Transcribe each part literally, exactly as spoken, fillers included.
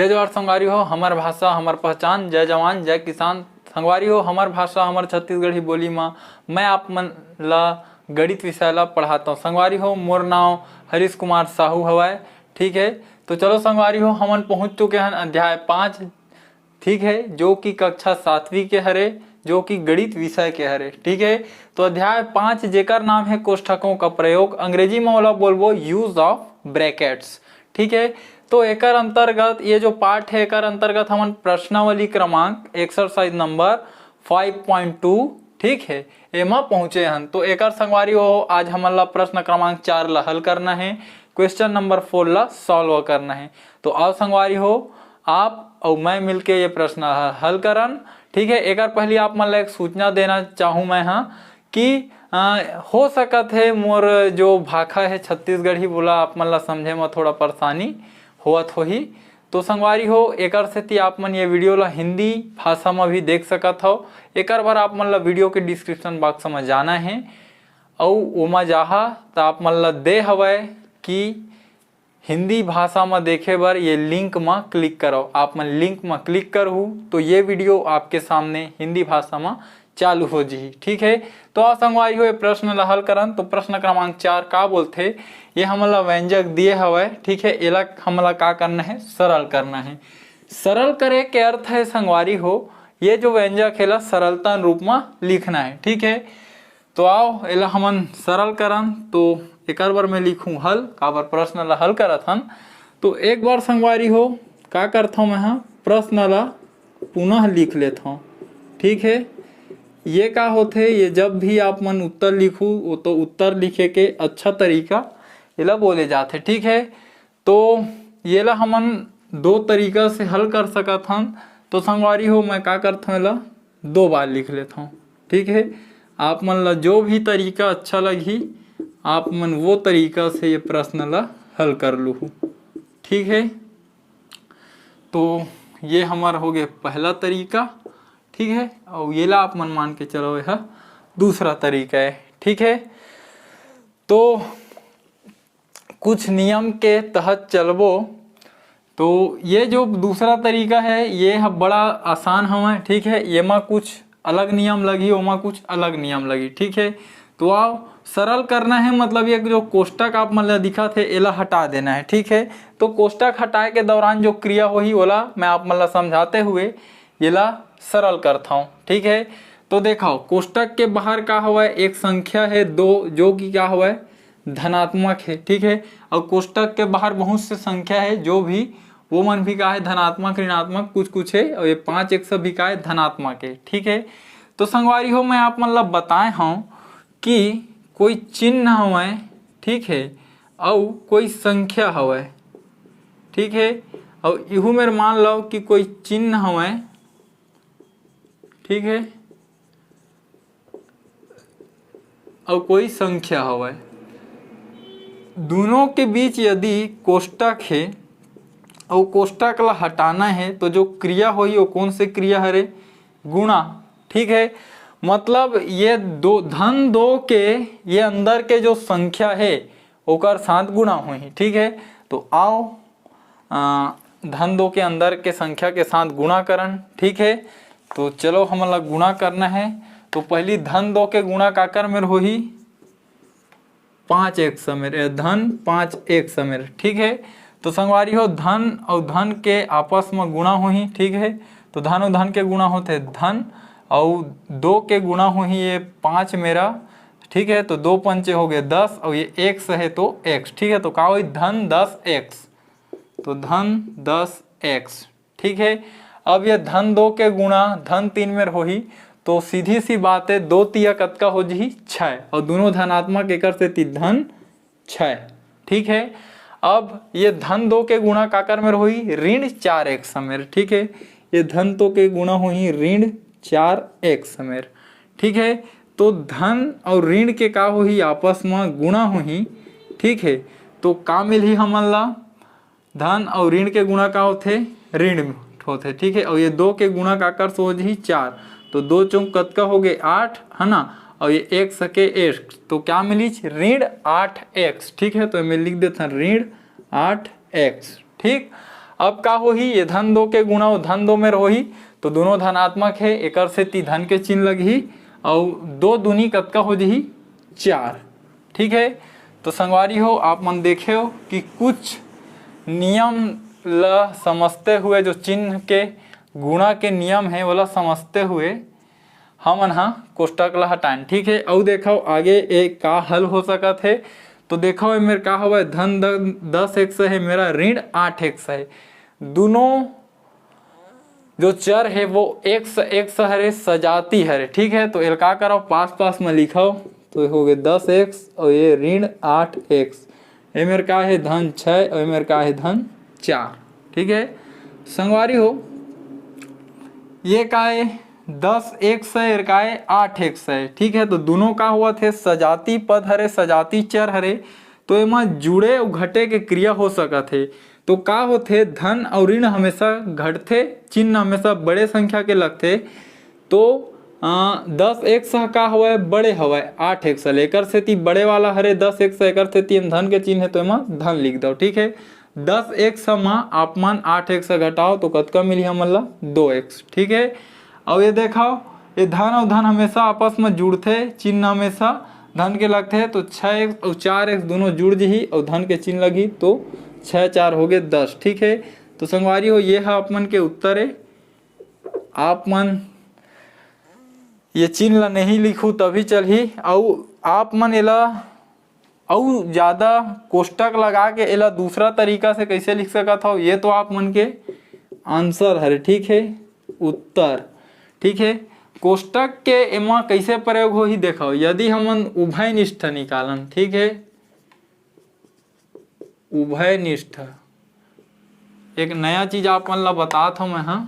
जय जोहार संगवारी हो, हमर भाषा हमर पहचान, जय जवान जय किसान। संगवारी हो, हमर भाषा हमर छत्तीसगढ़ी बोली म मैं आप मन ला गणित विषय ला पढ़ाता हूँ। संगवारी हो, मोर नाव हरीश कुमार साहू हवय। ठीक है, तो चलो संगवारी हो, हमन पहुँच चुके हन अध्याय पाँच, ठीक है, जो कि कक्षा सातवीं के हरे, जो कि गणित विषय के हरे। ठीक है, तो अध्याय पाँच, जेकर नाम है कोष्ठकों का प्रयोग, अंग्रेजी में ओला बोलबो use of brackets। ठीक है, तो एकर अंतर्गत, ये जो पाठ है, एकर अंतर्गत हमन प्रश्नावली क्रमांक, exercise number five point two, ठीक है, एमा पहुँचे हन। तो एकर संगवारी हो, आज हमन ला प्रश्न क्रमांक चार ला हल करना है, question number four ला solve करना है। तो आओ संगवारी हो, आप अउ मैं मिलके ये प्रश्न ह-, हल करन। ठीक है, एकर पहली आप मन ला एक सूचना देना चाहूँ मैं, हाँ, कि अ, हो सकत है मोर जो भाखा है छत्तीसगढ़ी, वोला आप मन ला समझे म थोड़ा परेशानी होवत होही। तो संगवारी हो, एकर सेती आप मन ये video ला हिंदी भाषा म भी देख सकत हव। एकर बर आप मन ला video के description box म जाना है, अउ ओमा जाहा त आप मन ला दे हवय कि हिंदी भाषा म देखे बर ये link म click करव। आप मन link म click करहू तो ये video आपके सामने हिंदी भाषा म चालू हो जही। ठीक है, तो आ संगवारी हो, ये प्रश्न ला हल करन। तो प्रश्न क्रमांक चार का बोलथे, ये हमन ला व्यंजक दिए हवय। ठीक है, एला हमन ला का करना है? सरल करना है। सरल करे के अर्थ है संगवारी हो, ये जो व्यंजक है, एला सरलतम रूप म लिखना है। ठीक है, तो आओ, एला हमन सरल करन। तो एकर बर मैं लिखूं हल, काबर प्रश्न ला हल करत हन। तो एक बार संगवारी हो, का करथौं मैं ह, प्रश्न ला पुनः लिख लेथौं। ठीक है, ये का होथे, ये जब भी आप मन उत्तर लिखू, वो तो उत्तर लिखे के अच्छा तरीका एला बोले जाथे। ठीक है, तो येला हमन दो तरीका से हल कर सकत हन। तो संगवारी हो, मैं का करथौं, एला दो बार लिख लेथौं। ठीक है, आप मन ला जो भी तरीका अच्छा लगही, आप मन वो तरीका से ये प्रश्न ला हल कर लूहू। ठीक है, तो ये हमर हो गए पहला तरीका। ठीक है, अउ येला आप मन मान के चलो, यह दूसरा तरीका है। ठीक है, तो कुछ नियम के तहत चलबो। तो ये जो दूसरा तरीका है, ये ह बड़ा आसान हवय। ठीक है, येमा कुछ अलग नियम लगही, ओमा कुछ अलग नियम लगही। ठीक है, तो आओ, सरल करना है, मतलब ये जो कोष्टक आप मन ला दिखत है, एला हटा देना है। ठीक है, तो कोष्टक हटाए के दौरान जो क्रिया होही, ओला मैं आप मन ला समझाते हुए येला सरल करथौं। ठीक है, तो देखो, कोष्टक के बाहर का हवय, एक संख्या है दो, जो कि का हवय, धनात्मक है। ठीक है, और कोष्टक के बाहर बहुत से संख्या है, जो भी, वो मन भी का है, धनात्मक, ऋणात्मक, कुछ कुछ है। और ये पाँच एक सौ भी का है, धनात्मक है। ठीक है, तो संगवारी हो, मैं आप मन ला बताए हौं कि कोई चिन्ह हवय, ठीक है, अउ कोई संख्या हवय। ठीक है, अउ इहू मेर मान लो कि कोई चिन्ह हवय, ठीक है, अउ कोई संख्या हवय, दोनों के बीच यदि कोष्टक है, अउ कोष्टक ला हटाना है, तो जो क्रिया होही, वो कौन से क्रिया हरे? गुणा। ठीक है, मतलब ये दो, धन दो के ये अंदर के जो संख्या है, ओकर साथ गुणा होही। ठीक है, तो आओ, अ, धन दो के अंदर के संख्या के साथ गुणा करन। ठीक है, तो चलो, हमन ला गुणा करना है। तो पहली धन दो के गुणा काकर मेर होही? पाँच एक सौ मेर, ए, धन पाँच एक सौ मेर। ठीक है, तो संगवारी हो, धन अउ धन के आपस में गुणा होही। ठीक है, तो धन अउ धन के गुणा होथे धन, अउ दो के गुणा होही ये पाँच मेरा। ठीक है, तो दो पंचे हो गए दस, अउ ये एक्स है तो एक्स। ठीक है, तो का होही? धन दस एक्स, तो धन दस एक्स। ठीक है, अब ये धन दो के गुणा धन तीन मेर होही, तो सीधी सी बात है, दो तिया कतका हो जही? छः, और दोनों धनात्मक, एकर सेती धन छः। ठीक है, अब ये धन दो के गुणा काकर मेर होही? ऋण चार एक्स मेर। ठीक है, ये धन दो के गुणा होही ऋण चार एक्स मेर। ठीक है, तो धन और ऋण के का होही? आपस में गुणा होही। ठीक है, तो का मिलही हमन ला? धन अउ ऋण के गुणा का होथे? ऋण होथे। ठीक है, अउ ये दो के गुणा काकर से हो जही? चार। तो दो चौक कतका हो गए? आठ, है ना? अउ ये एक्स के एक्स, तो क्या मिलिस? ऋण आठ एक्स। ठीक है, तो मैं लिख देथन ऋण आठ एक्स। ठीक, अब का होही, ये धन दो के गुणा वो धन दो मेर होही, तो दोनों धनात्मक हे, एकर सेती धन के चिन्ह लगही, अउ दो दूनी कतका हो जही, चार। ठीक है, तो संगवारी हो, आप मन देखे हो कि कुछ नियम ला समझते हुए, जो चिन्ह के गुणा के नियम है, ओला समझते हुए हमन हा कोष्टक ला हटाएन। ठीक है, अउ देखो आगे ए का हल हो सकत है। तो देखो, ए मेर का हवय, धन द-, दस एक्स है, मेरा ऋण आठ एक्स है। दोनों जो चर है वो एक्स, एक्स हरे, सजाती हरे। ठीक है, तो एल का करो, पास पास में लिखो, तो हो गए दस एक्स और ये ऋण आठ एक्स। ए मेर का है, धन छः और ए मेर का है, धन चार। ठीक है संगवारी हो, ये का है, दस एक्स है, एर का है, आठ एक्स है। ठीक है, तो दोनों का हुआ थे, सजाती पद हरे, सजाती चर हरे, तो एमा जुड़े अउ घटे के क्रिया हो सकत हे। तो का होथे, धन अउ ऋण हमेशा घटथे, चिन्ह हमेशा बड़े संख्या के लगथे। तो अ, दस एक्स ह का हवय, बड़े हवय आठ एक्स ले, एकर सेती बड़े वाला हरे दस एक्स, एकर सेती एम धन के चिन्ह हे, तो एमा धन लिख दो। ठीक है, दस एक्स म आप मन आठ एक्स घटाओ तो कतका मिली हमन ला, दो एक्स। ठीक है, अउ ये देखो, ये धन अउ धन हमेशा आपस में जुड़थे, चिन्ह हमेशा धन के लगथे, तो छः एक्स अउ चार एक्स दोनों जुड़ जही अउ धन के चिन्ह लगही, तो छः चार हो गए दस। ठीक है, तो संगवारी हो, ये ह आप मन के उत्तर है। आप मन ये चिन्ह ला नहीं लिखू तभी चलही। अउ आप मन एला अउ ज़्यादा कोष्टक लगा के एला दूसरा तरीका से कैसे लिख सकत हव, ये तो आप मन के आंसर हरे। ठीक है, उत्तर। ठीक है, कोष्टक के एमा कैसे प्रयोग होही, देखो, यदि हमन उभयनिष्ठ निकालन, ठीक है, उभयनिष्ठ, एक नया चीज आप मन ला बतात हव मैं, हाँ,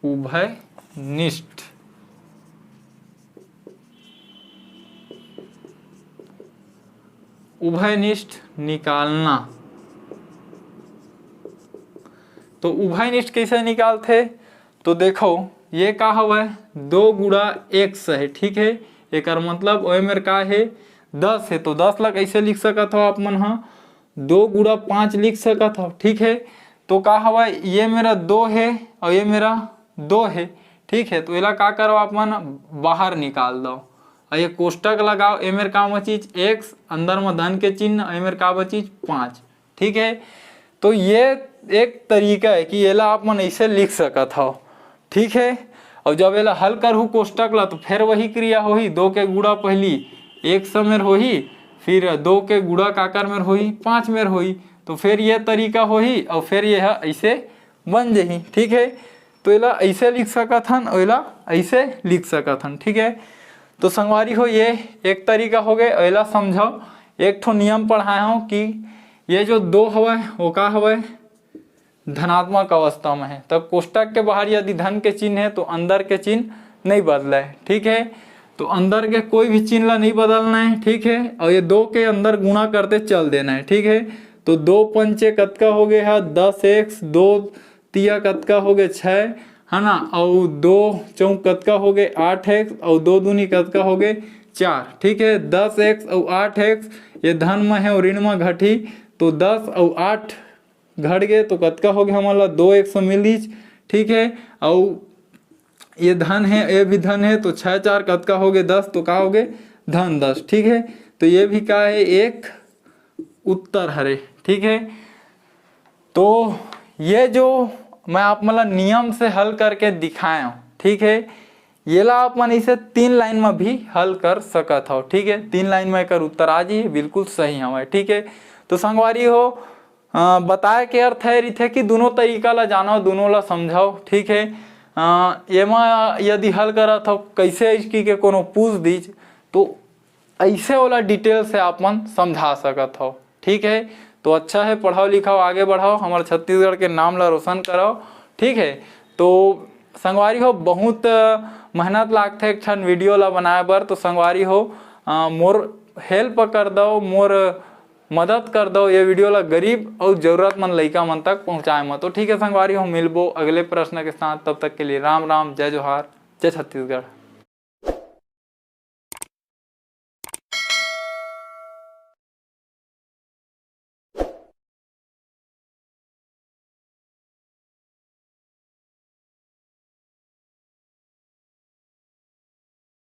उभयनिष्ठ, उभयनिष्ठ निकालना। तो उभयनिष्ठ कैसे निकालथे? तो देखो, ये का हवय, दो गुणा एक्स है, ठीक है, एकर मतलब ओए मेर का है, दस है। तो दस ला कैसे लिख सकत हो आप मन हा? दो गुणा पाँच लिख सकत हो, ठीक है। तो का हवय, ये मेरा दो है और ये मेरा दो है, ठीक है। तो एला का करो, आप मन बाहर निकाल दो और ये कोष्टक लगाओ। ए मेर का बचिस, एक्स, अंदर में धन के चिन्ह, ए मेर का बचिस, पाँच, ठीक है। तो ये एक तरीका है कि एला आप मन ऐसे लिख सकत हो, ठीक है। और जब एला हल करहू कोष्टक ला, तो फिर वही क्रिया होही, दो के गुणा पहली एक्स मेर होही, फिर दो के गुणा काकर मेर होही, पाँच मेर होही। तो फिर ये तरीका होही और फिर ये ह ऐसे बन जही, ठीक है। तो एला ऐसे लिख सकत हन और एला ऐसे लिख सकत हन, ठीक है। तो संगवारी हो, ये एक तरीका हो गए। और एला समझो, एक ठो नियम पढ़ाए हूँ कि ये जो दो हवय, वो का हवय, धनात्मक अवस्था में है, तो कोष्टक के बाहर यदि धन के चिन्ह है तो अंदर के चिन्ह नहीं बदले, ठीक है। तो अंदर के कोई भी चिन्ह ला नहीं बदलना है, ठीक है। और ये दो के अंदर गुणा करते चल देना है, ठीक है। तो दो पंचे कतका हो गए है, दस एक्स, दो तिया कतका हो गए, छः, है ना। और दो चौक कतका हो गए, आठ एक्स, और दो दूनी कतका हो गए, चार, ठीक है। दस एक्स और आठ एक्स, ये धन में है और ऋण में घटी, तो दस और आठ घट गए तो कतका हो गए हमन ला, दो एक्स मिलिस, ठीक है। और ये धन है, ये भी धन है, तो छः चार कतका हो गए, दस, तो का हो गए, धन दस, ठीक है। तो ये भी का है, एक उत्तर हरे, ठीक है। तो ये जो मैं आप मन ला नियम से हल करके दिखाए हूँ, ठीक है, येला आप मन इसे तीन लाइन में भी हल कर सकत हो, ठीक है। तीन लाइन में एकर उत्तर आ जाही, बिल्कुल सही हवय, ठीक है। तो संगवारी हो, अ, बताए के अर्थ है रहिथे कि दोनों तरीका ला जानो, दोनों ला समझो, ठीक है। अ, एमा यदि हल करत हो, कैसे इसकी के कोनो पूछ दीज, तो ऐसे वाला डिटेल से आप मन समझा सकत हो, ठीक है। तो अच्छा है, पढ़ाओ लिखाओ, आगे बढ़ाओ, हमारे छत्तीसगढ़ के नाम ला रोशन कराओ, ठीक है। तो संगवारी हो, बहुत मेहनत लागथे एक ठन वीडियो ला बनाए बर। तो संगवारी हो, अ, मोर हेल्प कर दो, मोर मदद कर दो, ये वीडियो ला गरीब और जरूरतमंद लइका मन तक पहुँचाए म। तो ठीक है संगवारी हो, मिलबो अगले प्रश्न के साथ, तब तक के लिए राम राम, जय जोहार, जय छत्तीसगढ़।